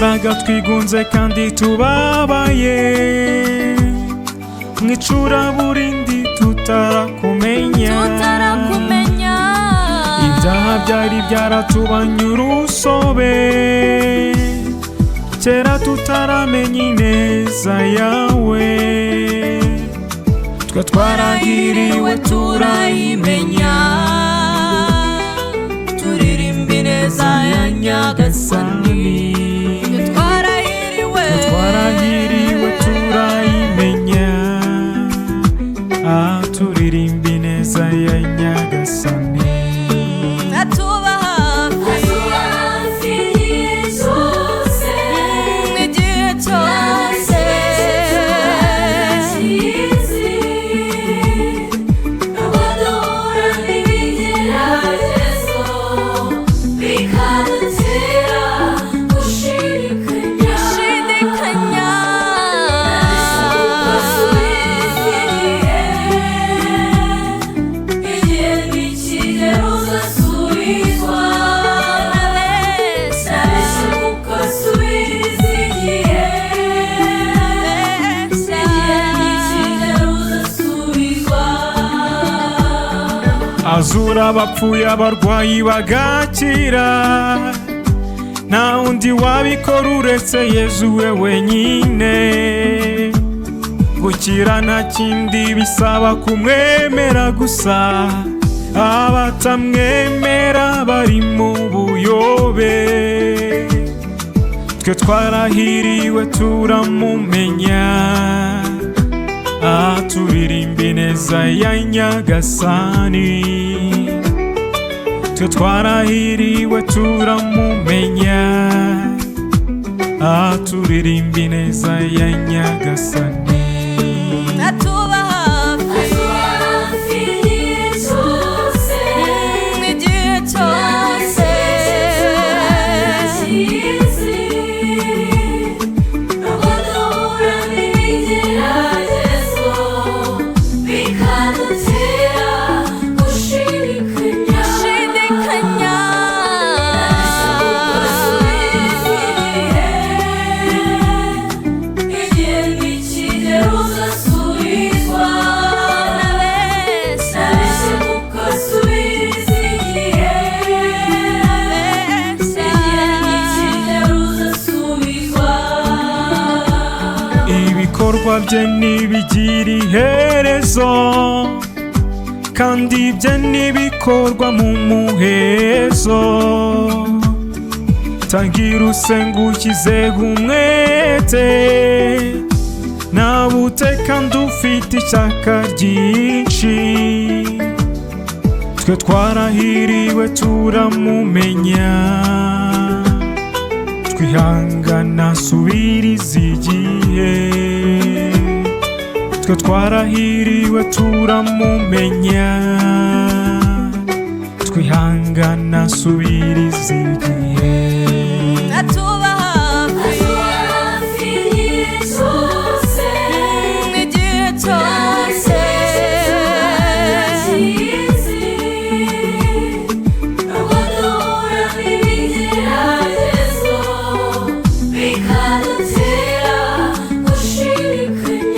Twahoraga twigunze kandi tubabaye, mu icuraburindi tutarakumenya. Tutarakumenya. Ibyaha byari byaratubanye urusobe kera, tutaramenya ineza yawe. Twe twarahiriwe turayimenya, Turirimba ineza ya Nyagasani. Twarahiriwe. Twarahiriwe turayimenya, ah, turirimba ineza ya Nyagasani. Atuba hafi igihe cyose. Gushidikanya. Nabeshya. Azura abapfuye, abarwayi bagakira. Nta wundi wabikora uretse Yezu we wenyine. Gukira nta kindi bisaba, kumwemera gusa. Abatamwemera bari mu buyobe. Twe twarahiriwe turamumenya, ah, turirimba ineza ya Nyagasani. Twe twarahiriwe turamumenya, ah, turirimba ineza ya Nyagasani. Atuba hafi igihe cyose. Gushidikanya. Nabeshya. Ibikorwa bye ntibigira iherezo, kandi ibye ntibikorwa mu muhezo. Tangira usenga ushyizeho umwete, nawe kandi ufite ishyaka ryinshi. Twe twarahiriwe turamumenya, twihangana subiriza igihe. Twe twarahiriwe turamumenya, twihangana subiriza igihe. Atuba hafi igihe cyose.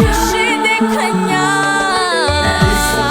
Gushidikanya. Nabeshya.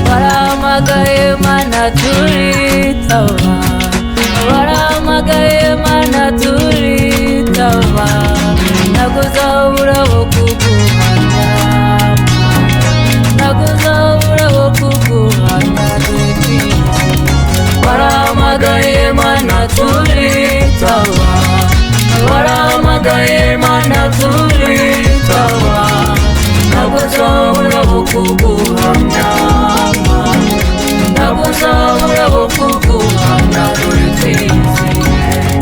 Warahamagaye Mana turitaba, warahamagaye Mana turitaba, ntabwo uzabura abo kuguhamya, ntabwo uzabura abo kuguhamya, dore twinjiye. Warahamagaye Mana. kuguhamya, ntabwo uzabura bo kuguhamya, dore twiziye.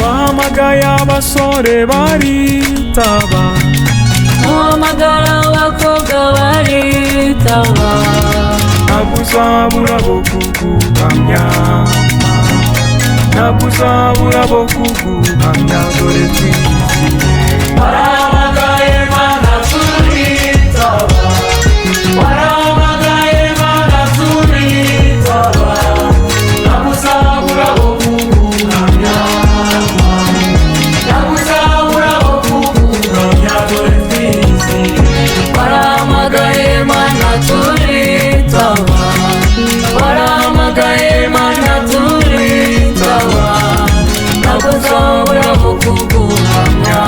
Wahamagaye abasore baritaba, Muhamagara abakobwa baritaba, ntabwo uzabura bo kuguhamya, ntabwo uzabura bo kuguhamya, dore twiziye. Waramagaye Mana turitaba, waramagaye Mana turitaba, ntabwo uzabura bo kuguhamya, ntabwo uzabura bo kuguhamya, dore twiziye. Waramagaye Mana turitaba, waramagaye Mana turitaba, ntabwo uzabura bo kuguhamya,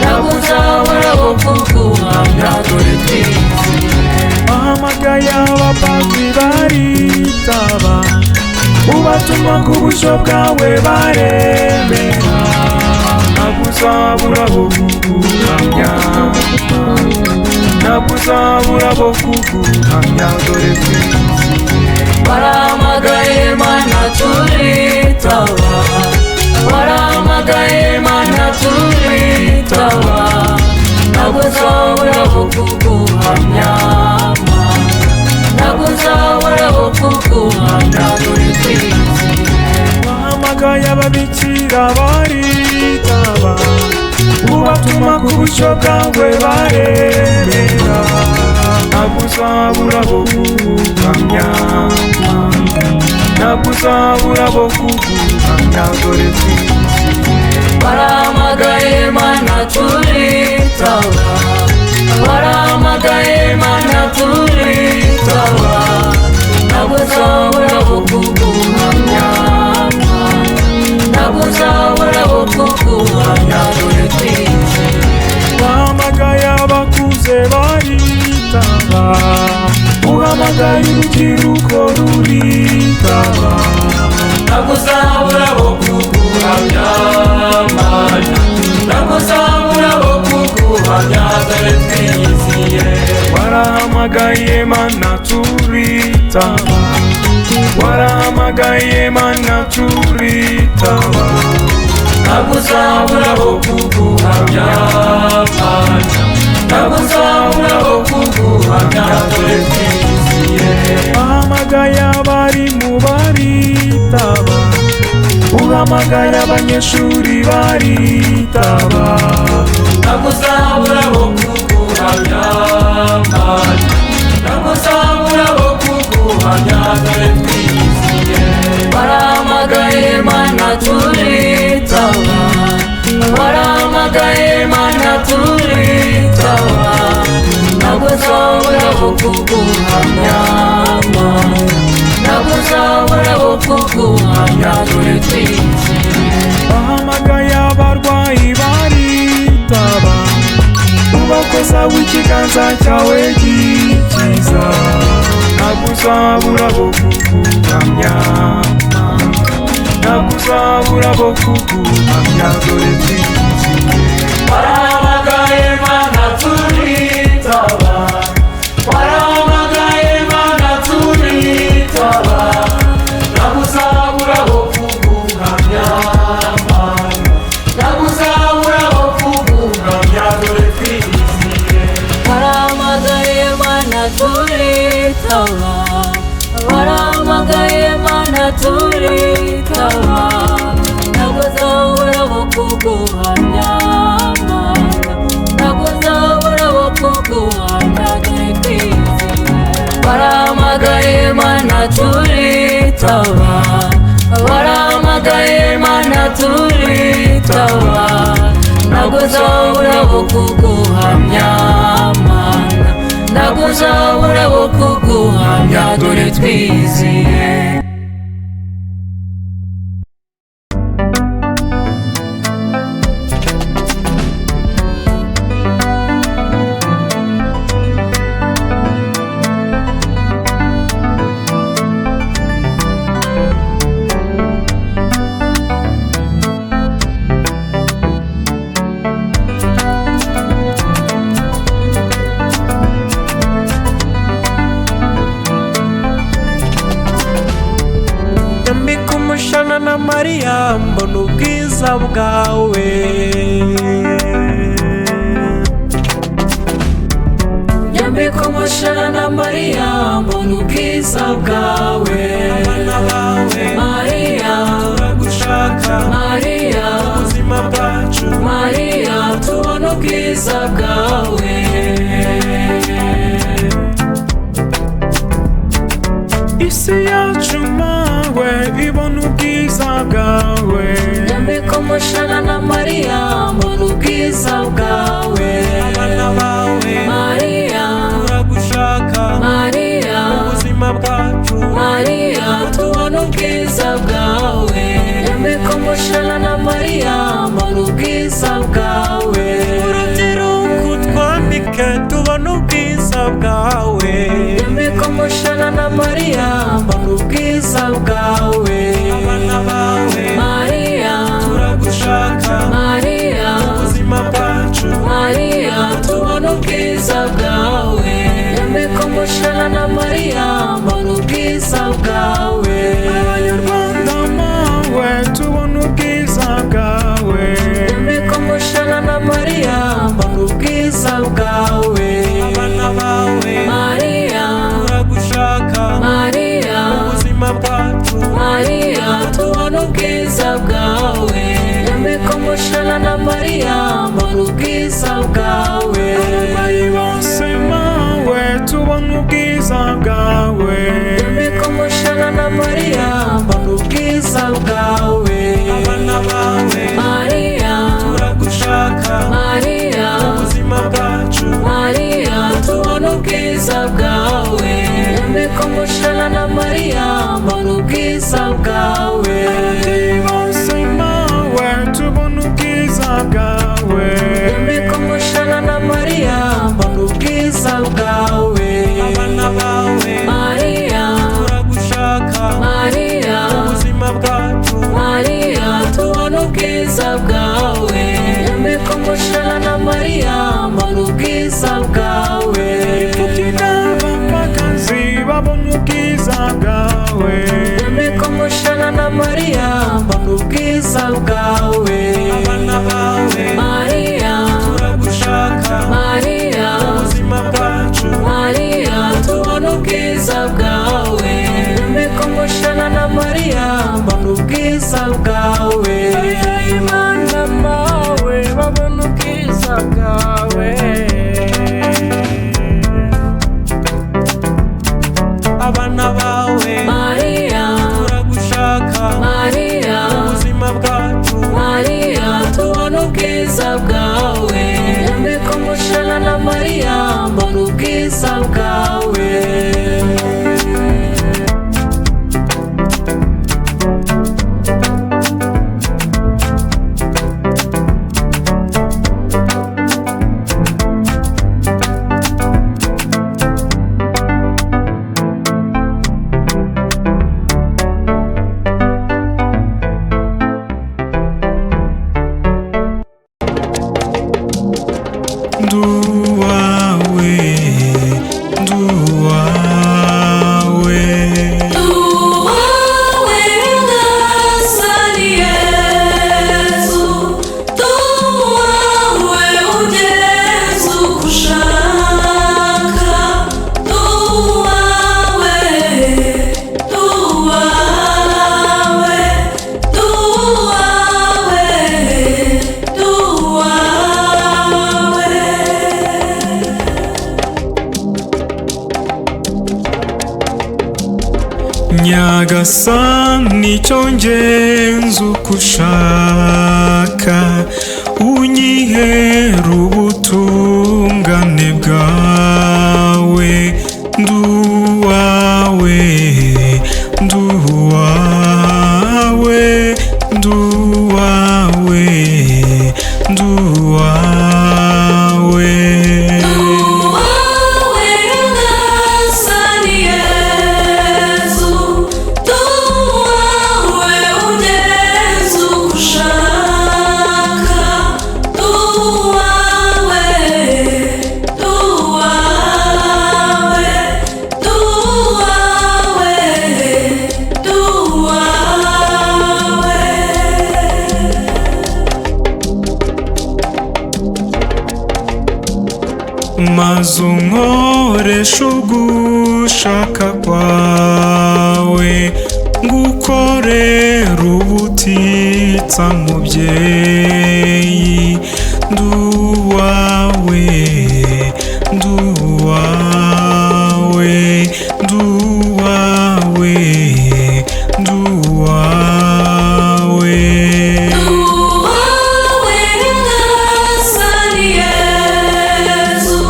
ntabwo uzabura bo kuguhamya, dore twiziye. Wahamagaye abapadiri baritaba, ubatuma ku bushyo bwawe baremera, ntabwo uzabura bo kuguhamya, ntabwo uzabura bo kuguhamya, dore twiziye. Waramagaye Mana turitaba, waramagaye Mana turitaba, ntabwo uzabura bo kuguhamya, ntabwo uzabura bo kuguhamya, dore twiziye. Wahamagaye ababikira baritaba, ubatuma ku bushyo bwawe baremera, ntabwo uzabura bo kuguhamya, ntabwo uzabura bo kuguhamya, dore twiziye. Waramagaye Mana turitaba, waramagaye Mana turitaba, ntabwo uzabura bo kuguhamya, ntabwo uzabura bo kuguhamya, dore twiziye. Wahamagaye abakuze baritaba, uhamagaye urubyiruko ruritaba, Ntabwo uzabura bo kuguhamya, Mana, ntabwo uzabura bo kuguhamya, dore twiziye. Warahamagaye Mana turitaba, warahamagaye Mana turitaba, Ntabwo uzabura bo kuguhamya, Mana, ntabwo uzabura bo kuguhamya, dore twiziye. Wahamagaye abarimu baritaba, uhamagaye abanyeshuri baritaba, Ntabwo uzabura bo kuguhamya, Mana, ntabwo uzabura bo kuguhamya, dore twiziye. Waramagaye Mana turitaba, waramagaye Mana turitaba, ntabwo uzabura bo kuguhamya, Mana, ntabwo uzabura bo kuguhamya, dore twiziye. Wahamagaye abarwayi baritaba, ubakoza w'ikiganza cyawe gikiza, ntabwo uzabura bo kuguhamya, ntabwo uzabura bo kuguhamya, dore twiziye. Waramagaye Mana turitaba, waramagaye Mana turitaba, ntabwo uzabura bo kuguhamya, Mana, ntabwo uzabura bo kuguhamya, dore twiziye. Waramagaye Mana turitaba, waramagaye Mana turitaba, ntabwo uzabura bo kuguhamya, Mana, ntabwo uzabura bo kuguhamya, dore twiziye. Waramagaye Mana turitaba, waramagaye Mana turitaba, ntabwo uzabura bo kuguhamya, Mana, ntabwo uzabura bo kuguhamya, dore twiziye. Mariya mbona ubwiza bwawe. Nyambika umushanana Mariya mbona ubwiza bwawe. Abana bawe Mariya turagushaka, Mariya ubuzima bwacu Mariya tubona ubwiza bwawe. Isi yacu mawe ibona ubwiza bwawe. Nyambika umushanana Mariya mbona ubwiza bwawe. Abana bawe Mariya turagushaka, Mariya ubuzima bwacu Mariya tubona ubwiza bwawe. Nyambika umushanana Mariya mbona ubwiza bwawe. Urubyiruko utwambike tubona ubwiza bwawe. Nyambika umushanana Mariya mbona ubwiza bwawe. Abana bawe Mariya turagushaka, Mariya ubuzima bwacu Mariya tubona ubwiza bwawe. Nyambika umushanana Mariya mbona ubwiza bwawe. Abanyarwanda mawe tubona ubwiza bwawe. Nyambika umushanana Mariya mbona ubwiza bwawe. Abana bawe Mariya turagushaka, Mariya ubuzima bwacu Mariya tubona ubwiza bwawe. Nyambika umushanana Mariya mbona ubwiza bwawe. Abarwayi bose mawe tubona ubwiza bwawe. Nyambika umushanana Mariya mbona ubwiza bwawe. Abana bawe Mariya turagushaka, Mariya ubuzima bwacu Mariya tubona ubwiza bwawe. Nyambika umushanana Mariya mbona ubwiza bwawe. Ababyeyi bose mawe tubona ubwiza bwawe. Nyambika umushanana Mariya mbona ubwiza bwawe. Abana bawe Mariya turagushaka, Mariya ubuzima bwacu Mariya tubona ubwiza bwawe. Nyambika umushanana Mariya mbona ubwiza bwawe. Imfubyi n'abapfakazi babona ubwiza bwawe. Nyambika umushanana Mariya mbona ubwiza bwawe. Abana bawe Mariya turagushaka, Mariya ubuzima bwacu Mariya tubona ubwiza bwawe. Nyambika umushanana Mariya mbona ubwiza bwawe. Imana mawe babona ubwiza bwawe. Abana bawe Mariya turagushaka, Mariya ubuzima bwacu Mariya tubona ubwiza bwawe. Nyambika umushanana Mariya mbona ubwiza bwawe. Nduwawe, nduwawe. Tuwawe ngasani Yezu, tuwawe ugenza uko ushaka, tuwawe, tuwawe, tuwawe, tuwawe. Nyagasani icyo ngenza uko ushaka, unyihera ubutungane bwawe. Nduwawe, nduwawe, nduwawe, nduwawe. Tuwawe ngasani Yezu, tuwawe ugenza uko ushaka, tuwawe, tuwawe. Maze unkoreshe ugushaka kwawe, ngukorera ubutitsa mubyeyi. Nduwawe, nduwawe, nduwawe, nduwawe. Nduwawe Nyagasani Yezu,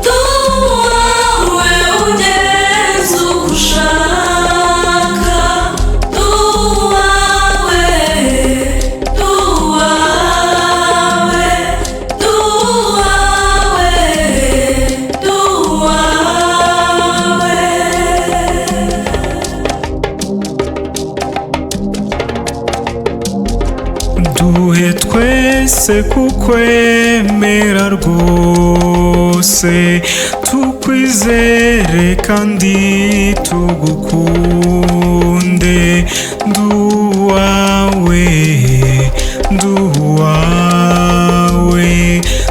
nduwawe ugenza uko ushaka, nduwawe, nduwawe, nduwawe, nduwawe. Duhe twese kukwemera rwose, tukwizere kandi tugukunde. Nduwawe, nduwawe,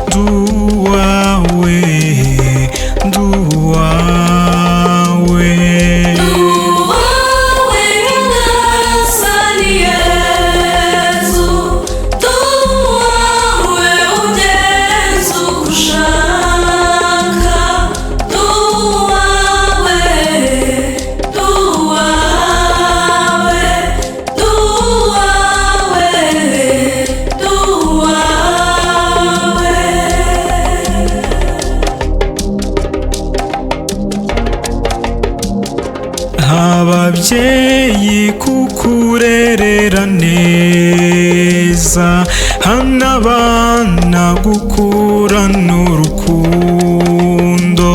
nduwawe, nduwawe. Nduwawe Nyagasani Yezu, nduwawe ugenza uko ushaka, nduwawe, nduwawe, nduwawe, nduwawe. Ababyeyi kukurerera neza, hano abana gukurana urukundo.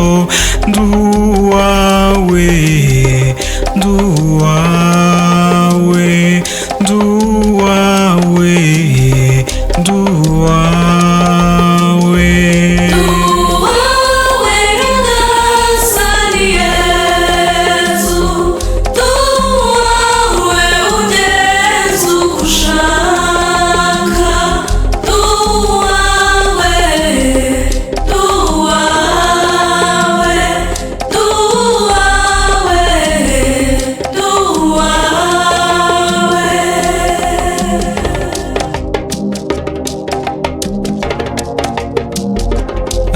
Nduwawe, nduwawe, nduwawe, nduwawe. Nduwawe Nyagasani Yezu, nduwawe ugenza uko ushaka, nduwawe, nduwawe, nduwawe, nduwawe.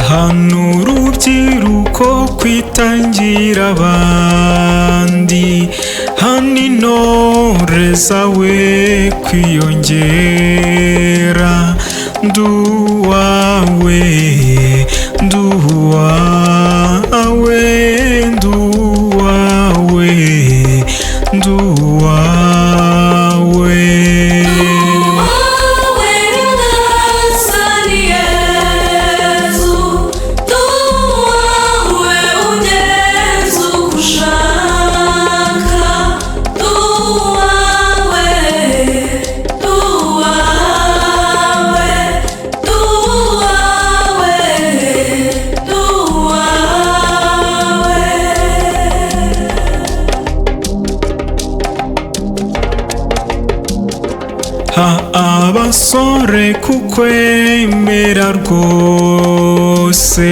Hano urubyiruko kwitangira abandi, hano intore zawe kwiyongera. Nduwawe, nduwawe, nduwawe, nduwawe. Nduwawe Nyagasani Yezu, nduwawe ugenza uko ushaka, nduwawe, nduwawe, nduwawe, nduwawe. Ha abasore kukwemera rwose,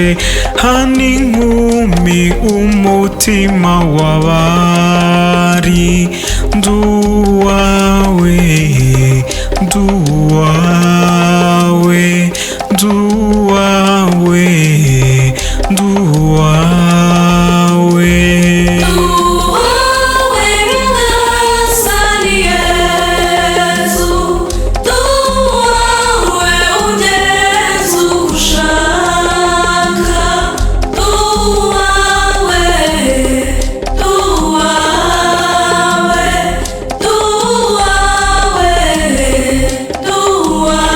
hano inkumi umutima w'abari. Nduwawe, nduwawe, nduwawe, nduwawe. Nduwawe Nyagasani Yezu, nduwawe ugenza uko ushaka, nduwawe, nduwawe, nduwawe, nduwawe.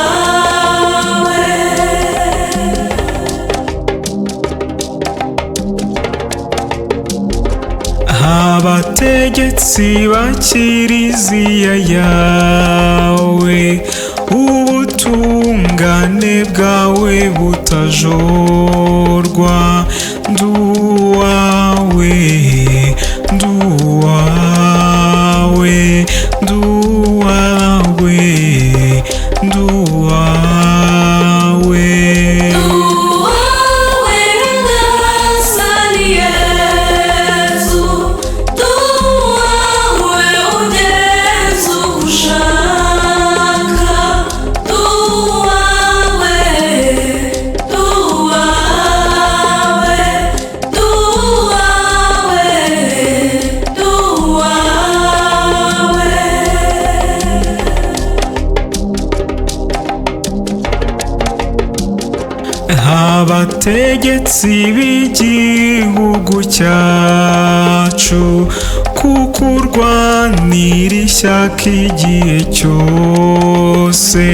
Abategetsi ba kiliziya yawe, ubutungane bwawe butajorwa. Nduwawe, nduwawe, nduwawe, nduwawe. Nduwawe. Bategetsi b'igihugu cyacu, kuko urwanira ishyaka igihe cyose.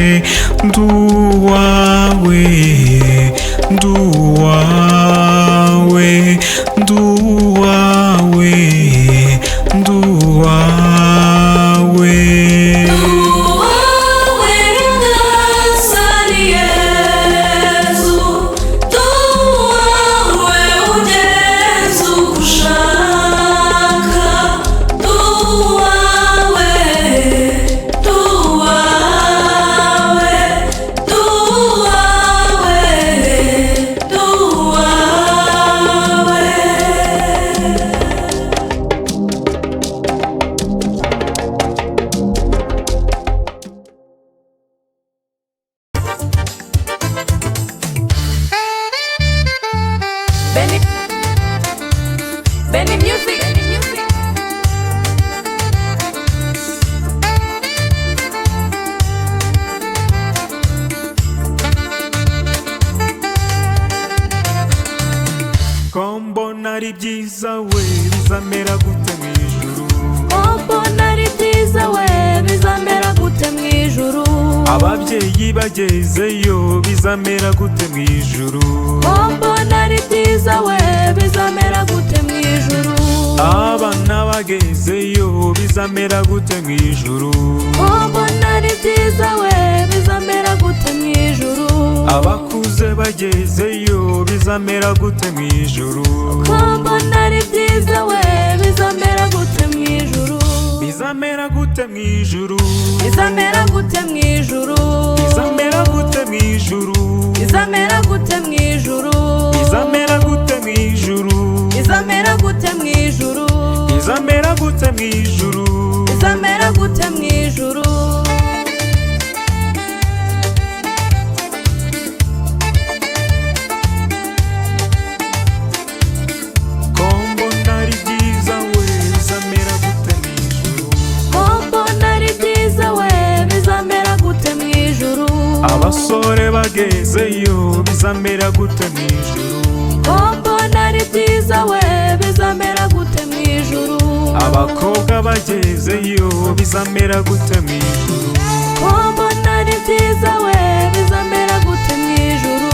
Nduwawe, nduwawe, nduwawe, nduwawe. Duwawe Nyagasani Yezu, duwawe ugenza uko ushaka, duwawe, duwawe, duwawe, duwawe. Benny, Benny Music. Benny Music. Ko mbona ari byiza we, bizamera gute mu ijuru? Ko mbona ari byiza we, bizamera gute mu ijuru? Ababyeyi bagezeyo, bizamera gute mu ijuru? Ko mbona ari byiza we, bizamera gute mu ijuru? Abana bagezeyo, bizamera gute mu ijuru? Ko mbona ari byiza we, bizamera gute mu ijuru? Abakuze bagezeyo, bizamera gute mu ijuru? Ko mbona ari byiza we, bizamera gute mu ijuru? Bizamera gute mu ijuru? Bizamera gute mu ijuru? Bizamera gute mu ijuru? Bizamera gute mu ijuru? Bizamera gute mu ijuru? Bizamera gute mu ijuru? Bizamera gute mu ijuru? Bizamera gute mu ijuru? Ko mbona ari byiza we, bizamera gute mu ijuru? Ko mbona ari byiza we, bizamera gute mu ijuru? Abasore bagezeyo, bizamera gute mu ijuru? Ko mbona ari byiza we, bizamera gute mu ijuru? Abakobwa bagezeyo, bizamera gute mu ijuru? Ko mbona ari byiza we, bizamera gute mu ijuru?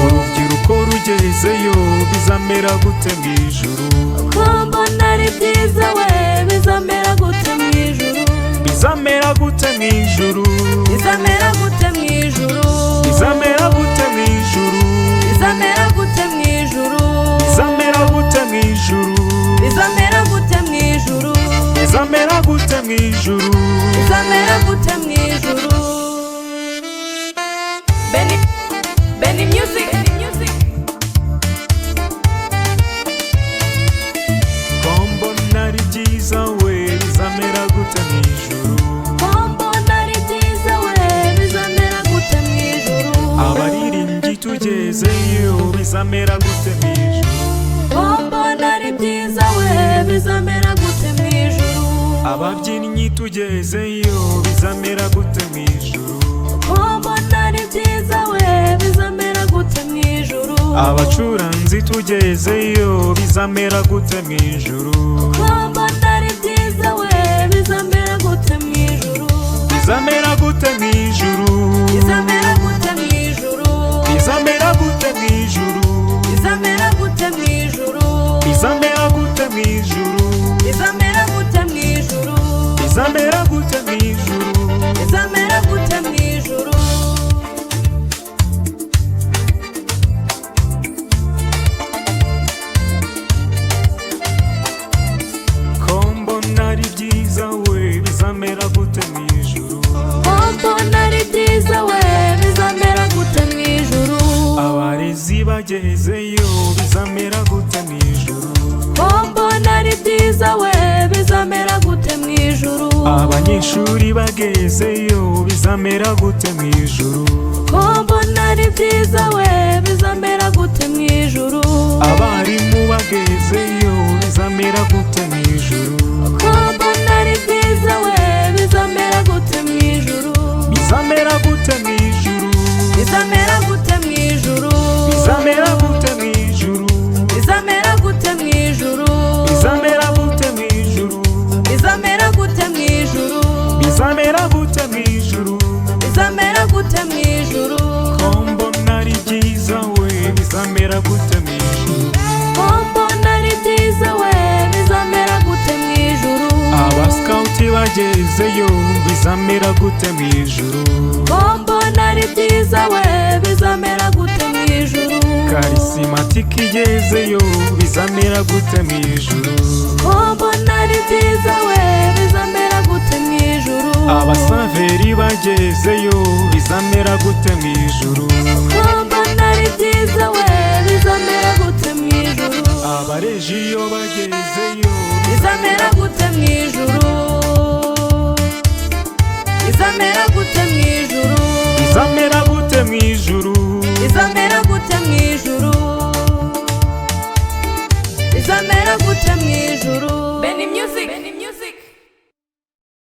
Urubyiruko rugezeyo, bizamera gute mu ijuru? Ko mbona ari byiza we, bizamera gute mu ijuru? Bizamera gute mu ijuru? Bizamera gute mu ijuru? Bizamera gute mu ijuru? Bizamera gute mu ijuru? Bizamera gute mu ijuru? Bizamera gute mu ijuru? Bizamera gute mu ijuru? Bizamera gute mu ijuru? Benny, Benny Music. Benny Music. Ko mbona ari byiza we, bizamera gute mu ijuru? Ko mbona ari byiza we, bizamera gute mu ijuru? Abaririmbyi tugezeyo, bizamera gute mu ijuru? Ko mbona ari byiza we, bizamera gute mu ijuru? Ababyinnyi tugezeyo, bizamera gute mu ijuru? Ko mbona ari byiza we, bizamera gute mu ijuru? Abacuranzi tugezeyo, bizamera gute mu ijuru? Ko mbona ari byiza we, bizamera gute mu ijuru? Bizamera gute mu ijuru? Bizamera gute mu ijuru? Bizamera gute mu ijuru? Bizamera gute mu ijuru? Bizamera gute mu ijuru? Bizamera gute mu ijuru? Bizamera gute mu ijuru? Bizamera gute mu ijuru? Ko mbona ari byiza we, bizamera gute mu ijuru? Ko mbona ari byiza we, bizamera gute mu ijuru? Abarezi bagezeyo, bizamera gute mu ijuru? Ko mbona ari byiza we, bizamera gute mu ijuru? Abanyeshuri bagezeyo, bizamera gute mu ijuru? Ko mbona ari byiza we, bizamera gute mu ijuru? Abarimu bagezeyo, bizamera gute mu ijuru? Ko mbona ari byiza we, bizamera gute mu ijuru? Bizamera gute mu ijuru? Bizamera gute mu ijuru? Bizamera gute gute mu ijuru? Ko mbona ari byiza we, bizamera gute mu ijuru? Ko mbona ari byiza we, bizamera gute mu ijuru? Abasikawuti bagezeyo, bizamera gute mu ijuru? Ko mbona ari byiza we, bizamera gute mu ijuru? Karisimatike igezeyo, bizamera gute mu ijuru? Ko mbona ari byiza we, bizamera gute mu ijuru? Abasaveri bagezeyo, bizamera gute mu ijuru? Ko mbona ari byiza we, bizamera gute mu ijuru? Abarejiyo bagezeyo, Bizamera gute mu ijuru? Bizamera gute mu ijuru? Bizamera gute mu ijuru? Bizamera gute mu ijuru? Bizamera gute mu ijuru? Benny Music.